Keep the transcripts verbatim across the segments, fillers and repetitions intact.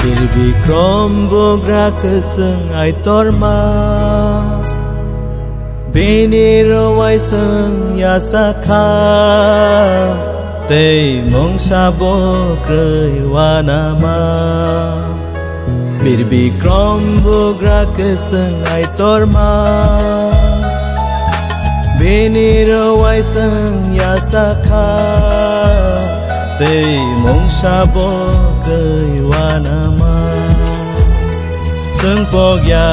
Bir Bikrom bugra kwswng aitorma, bini rwai swng yasakha, tei mungsa bo kwrwi wanama. Bir Bikrom bugra kwswng aitorma, bini rwai swng yasakha, tei mungsa bo kwrwi wanama. Chwng pokya,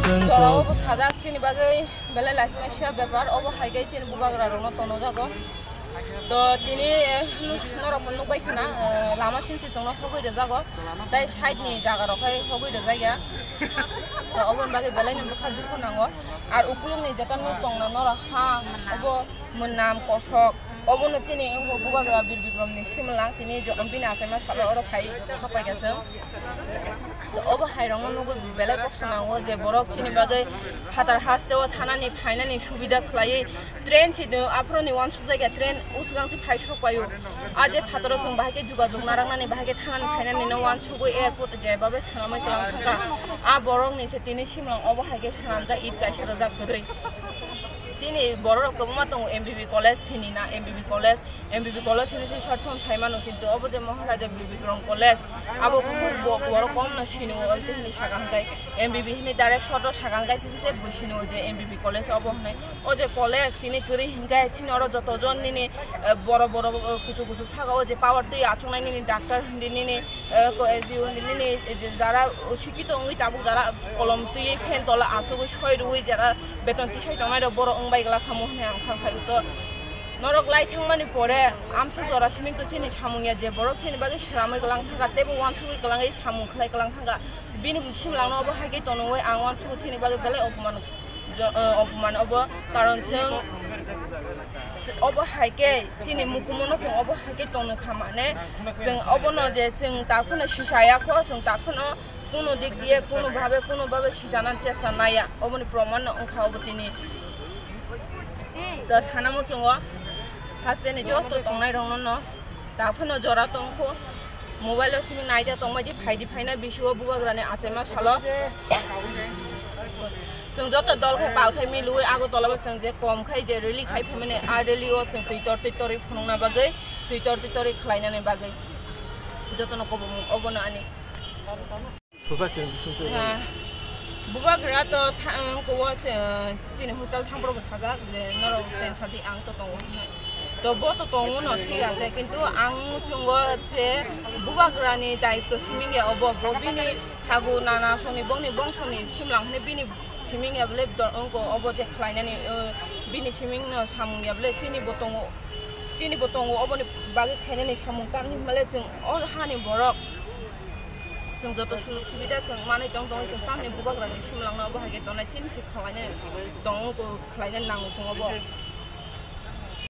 chwng pok- Obo sajak chini bagwi belai lachimaisa bepar, obo hai khe chini bubagra rokno tono jago. To tini, eh, norok bo nukbai khana, eh, lama simi simi chwngno hogwi rwjago, tei side ni jaga rok khai hogwi rwjak ya. To oboni bagwi belai ni bwkha dukhu nango. Ar ukuluk ni jeta nuk tongna norok ha, obo mwnam kosok, obono chini wngkha bubagra Bir Bikrom ni simlang, tini jo-, bini achaima salo oro phai sopai kha chwng. To obo hai rokno nugwi belai kok swnango je borok chini bagwi phatar hasteo thanani phainani subida khlaiwi train si aphuruni uansuk jagya train usgang si phai sok paio. A je phataro chwng bahai khe jugajug naraknani bahai khe thanani phainani no uansugwi airport je babe swnamwi kwlang thangkha. A borok ni se tini simlang obo hai khe swnamjak it kaisa rwjak kwrwi. Chini borok rok kwbangma tongo M B B college sini na M B B college. M B B college hwnwi se short form sai mano, kintu obo je Maharaja Bir Bikrom College, abo buphuru bo-, borok komno sini o, tei hwnwi saka hwnkhe M B B hwnwi direct short o saka hwnkhe se bo sini o je M B B college obo hwnwi. O je college tini kwrwi hwnkhe chini oro joto jon nini, eh, borok borok, eh, kuchuk kuchuk saka o je power twi achuknai nini doctor hwndi nini, eh, ko-, eh, ji hwndi nini, eh, je jara sikito wngwi tabuk jara kolom twiwi fan tola achugwi soi rwui jara beton tisai tongnai rok borok wngbai glak khamu hwnwi ang kha khai to. Norok lai thangmani pore amsa jora simi to chini samung ya je borok chini bagwi swnamwi glang thangkha teibo uansugwi glangwi samung khlai glang thangkha. Bini simlangno obo hai khe tonwi ang uansugo chini bagwi belai opman jo-, eh, opman obo karon chwng obo hai khe chini mukumono chwng obo hai khe tongkha mane chwng obono je chwng takhwno sisaya kho chwng takhwno kuno dik diye kuno bhabe kuno bhabe sijanani chesta naya oboni proman no wngkha obo tini. Da sana muchungo hasteni joto tongnai rokno no taphano jora tongkho mobile o simi naida tongmai di phaidi phaina bisi o bubagrani achaima salo. Chwng joto dol khai pal khai milwi Agartala bo chwng je kom khai je rally khai phaimani a rally o chwng twi tor twi torwi phunukna bagwi twi tor twi torwi khlainani bagwi jotono kobomung obono ani. Susa khe bising twi. Ha. Bubagra to tha-, ang kowo se, chini hochal thangphro bo sajak je norok sen sadi ang to tongo hinwi. To bo to tongo no thik ase, kintu ang muchungo je bubagrani daitto siming ya obo, bo bini thagu nana songni bongni bongsoni simlang hwnwi bini siming ya bole do-, ongko obo je khlainani, eh, bini siming no samung ya bole chini bo tongo, chini bo tongo oboni bagwi khlainani samung tamni hwnba le chwng o hani borok. Chwng joto sujog subida chwng manwi tong tong chwng tamni bubagrani simlangno obo hai khe tongnai chini se khlainai tongo khlainai nango chwng obo.